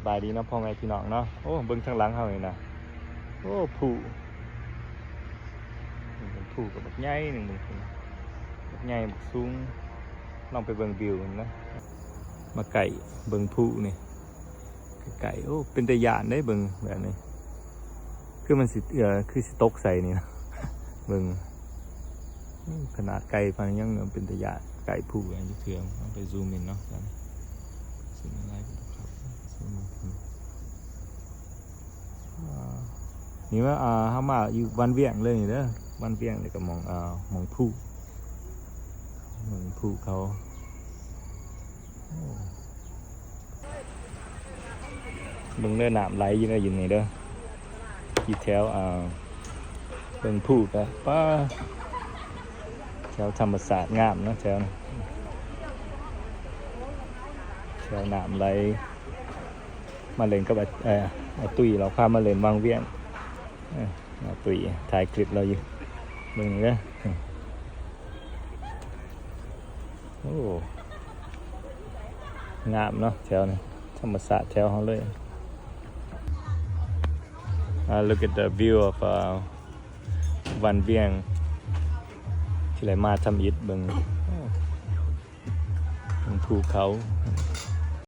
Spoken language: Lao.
ສະບາຍດີເນາະພໍ່ແມ່ພີ່ນ້ອງເນາະ. ໂອ້ ເບິ່ງທາງຫຼັງເຮົານີ້ນະ ໂອ້ ພູ ເປັນພູກໍບັກໃຫຍ່ໜຶ່ງ ເບິ່ງພຸ້ນ ບັກໃຫຍ່ບັກສູງ. ລອງໄປເບິ່ງວິວນະ ມາໃກ້ເບິ່ງພູນີ້ ໃກ້ໆ. ໂອ້ ເປັນຕາຢ້ານເດ້ ເບິ່ງແບບນີ້ ຄືມັນຊິ ເອີ ຄືຊິຕົກໃສ່ນີ້ນະ ເບິ່ງ ໂອ້ ຂະໜາດໄກປານນີ້ຍັງເປັນຕາຢ້ານ ໃກ້ພູ ອັນນີ້ເທື່ອ ເອົາໄປຊູມອິນເນາະ ຊູມອິນໄລ ຊູມອິນ ອ່າ ນີ້ວ່າ ອ່າ ເຮົາມາຢູ່ວັນວຽງເລີຍນີ້ເດີ ວັນວຽງ ແລ້ວກໍໝ່ອງ ອ່າ ໝ່ອງພູ ໝ່ອງພູເຂົາ. ໂອ້ ເບິ່ງເດີ ນ້ຳໄຫຼຢູ່ເດີ ຢູ່ນີ້ເດີ ຢູ່ແຖວ ອ່າ ເບິ່ງພູກະ ປ້າ ແຖວທຳມະຊາດງາມເນາະ ແຖວນີ້ ແຖວນ້ຳໄຫຼ ມາຫຼິ້ນກັບ ເອີ ອາຕຸ້ຍ ລາວພາມາຫຼິ້ນວັນວຽງ ເອີ ອາຕຸ້ຍ ຖ່າຍຄລິບລາວຢູ່ ເບິ່ງເດີ. ໂອ້ ງາມເນາະ ແຖວນີ້ ທຳມະຊາດແຖວເຮົາເລີຍ. Uh, look at the view of, uh, ວັນວຽງ ທີ່ໄດ້ມາທຳອິດເບິ່ງ ເບິ່ງພູເຂົາ.